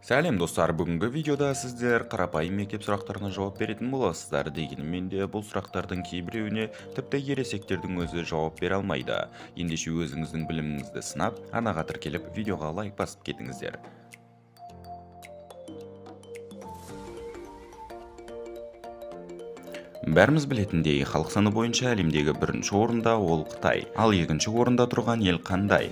Сәлем, достар! Бүгінгі видеода сіздер қарапайым мектеп сұрақтарына жауап беретін боласыздар. Дегенмен де бұл сұрақтардың кейбіреуіне тіпті ересектердің өзі жауап бере алмайды. Ендеше өзіңіздің біліміңізді сынап, арнаға тіркеліп, видеоға лайк басып кетіңіздер. Бәріміз білетіндей, халық саны бойынша әлемдегі бірінші орында ол Қытай, ал екінші орында тұрған ел қандай?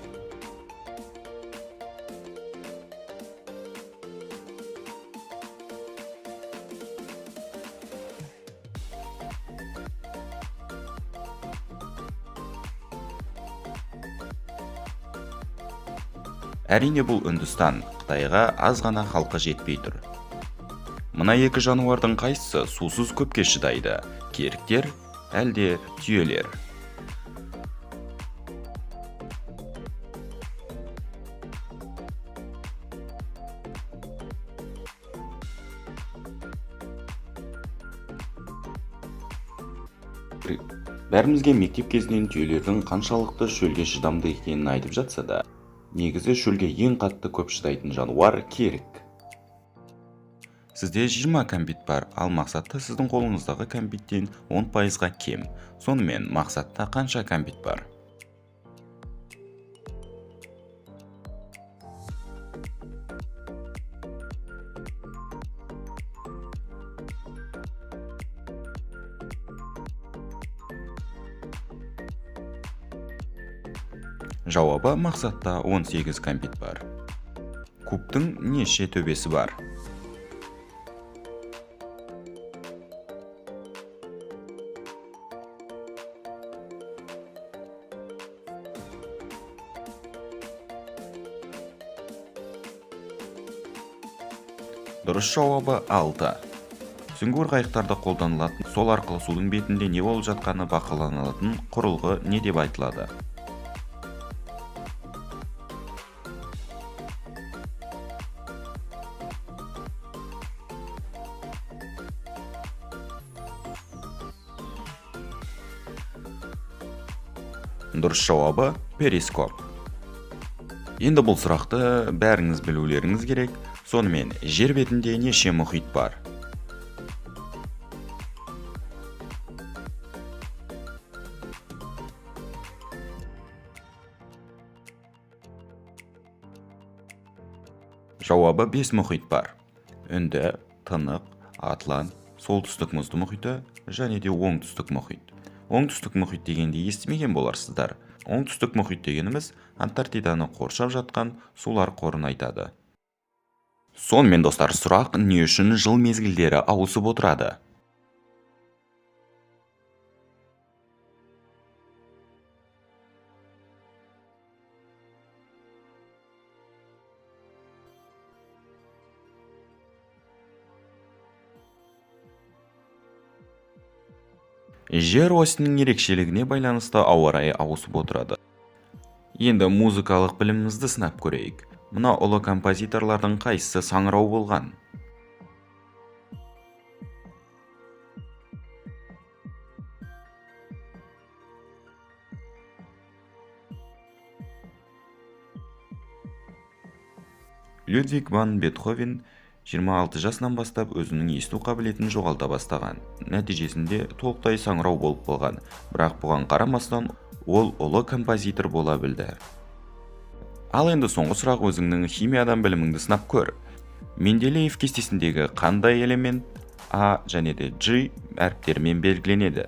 Әрине, бұл Үндістан. Қытайға аз ғана халқы жетпей тұр. Мына екі жануардың қайсысы сусыз көпке шыдайды? Керіктер әлде түйелер? Бәрімізге мектеп кезінен түйелердің қаншалықты шөлге шыдамды екенін айтып жатса да, негізі шөлге ең қатты көп шыдайтын жануар керік. Сізде 20 кәмпит бар, ал Мақсатта сіздің қолыңыздағы кәмпиттен 10%-ға кем. Сонымен, Мақсатта қанша кәмпит бар? Жауабы: Мақсатта 18 кәмпит бар. Кубтың неше төбесі бар? Дұрыс жауабы 6. Сүңгуір қайықтарда қолданылатын, сол арқылы судың бетінде не болып жатқаны бақыланатын құрылғы не деп айтылады? Дұрыс жауабы перископ. Енді бұл сұрақты бәріңіз білулеріңіз керек. Сонымен, жер бетінде неше мұхит бар? Жауабы: 5 мұхит бар. Үнді, Тынық, Атлант, Солтүстік мұзды мұхиты және де Оңтүстік мұхит. Оңтүстік мұхит дегенді естімеген боларсыздар. Оңтүстік мұхит дегеніміз Антарктиданы қоршап жатқан сулар қорын айтады. Сонымен, достар, сұрақ: не үшін жыл мезгілдері ауысып отырады? Жер осінің ерекшелігіне байланысты ауа райы ауысып отырады. Енді музыкалық білімімізді сынап көрейік. Мына ұлы композиторлардың қайсысы саңырау болған? Людвиг ван Бетховен 26 жасынан бастап өзінің есту қабілетін жоғалта бастаған. Нәтижесінде толықтай саңырау болып қалған. Бірақ бұған қарамастан ол ұлы композитор бола білді. Ал енді соңғы сұрақ: өзіңнің химиядан біліміңді сынап көр. Менделеев кестесіндегі қандай элемент А және де G әріптерімен белгіленеді?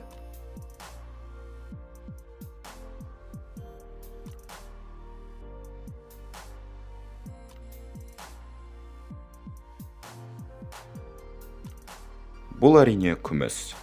Бұл, әрине, күміс.